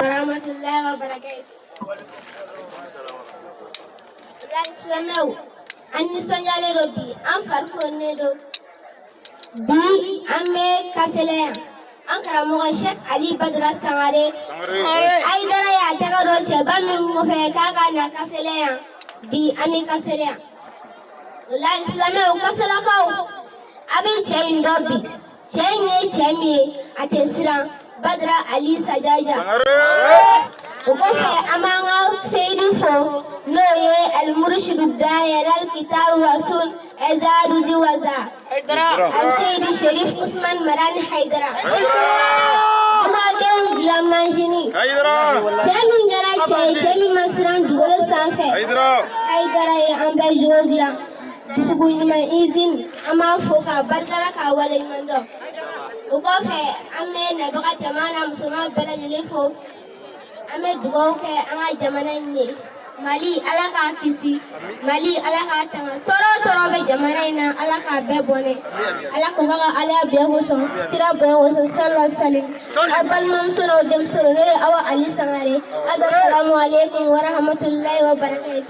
Warahmatullahi wabarakatuh. Silamɛw, an nisɔndiyalen don bi, an fari foninen don bi. An bɛ Kasɛlɛ yan. An karamɔgɔ Sheikh Ali Badara Sangare Ayidara y'a tɛgɛ don cɛba min kɔfɛ k'a ka na Kasɛlɛ yan, bi an bɛ Kasɛlɛ yan. O la, silamɛw, Kasɛlɛkaw, a bɛ cɛ in dɔn bi. Cɛ in ye cɛ min ye, a tɛ siran, Badara Ali Sajaja. O kɔfɛ, an b'an ka seyidi fo, n'o ye Alimurusidu Dayɛlɛ Kitabu wa Sun Ɛzaduzi Waza, Aliseyidi Sherif Usman Marani Hayidara, Dugadenw dilan manzini. Cɛ min kɛra cɛ ye, cɛ min ma siran dugukolo sanfɛ, Hayidara ye an bɛɛ jogo dilan. Dusukun ɲuman izini, an b'a fo k'a barikala, k'a waleɲuman dɔn. O kɔfɛ, an bɛ nabaga jama na musoman bɛɛ lajɛlen fo. An bɛ dugawu kɛ an ka jamana in ye. Mali, Ala k'a kisi. Mali, Ala k'a tanga. Tɔɔrɔ o tɔɔrɔ bɛ jamana in na, Ala k'a bɛɛ bɔnɛ. Ala k'o ka Ala bonya kosɔn, kira bonya kosɔn, sallallahu salim. Aw balimamuso n'aw denmuso, n'o ye Awa Ali Sangare. Assalamu alaikum wa rahmatullahi wa barakatuh.